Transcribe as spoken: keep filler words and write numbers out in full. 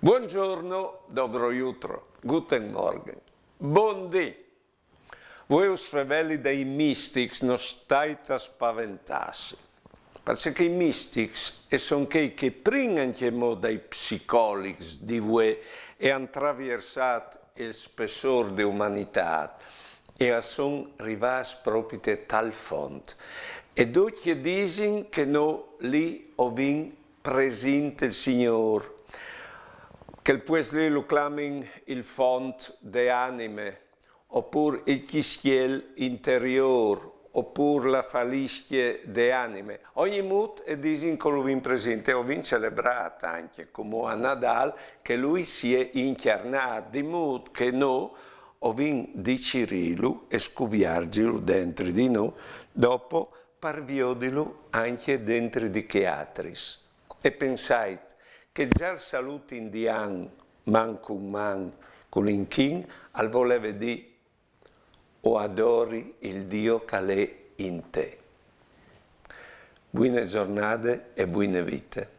Buongiorno, dobro jutro, guten Morgen, bundì. Vuê us feveli dai mistics, no stait a spaventâsi. Parcè che i mistics a son chei che prin ancjemò dai psicolics di vuê a àn traviersât il spessôr de umanitât e a son rivâts propit tal font. E ducj a disin che nô li o vin presint il Signôr, che il puest li lu clamin il font de anime, opûr il cjistiel interiôr, opûr la faliscje de anime. Ogni mût a disin che lu vin presint, e o vin celebrât ancje, come a Nadâl, che lui si è incjarnât, di mût che nô o vin di cirîlu e scuvierzilu dentri di nô, dopo par viodilu ancje dentri di chei altris. E pensait che za il salût indian, man cun man, cul inchin, al voleve dî: o adori il Dio che al è in te. Buine zornade e buine vite.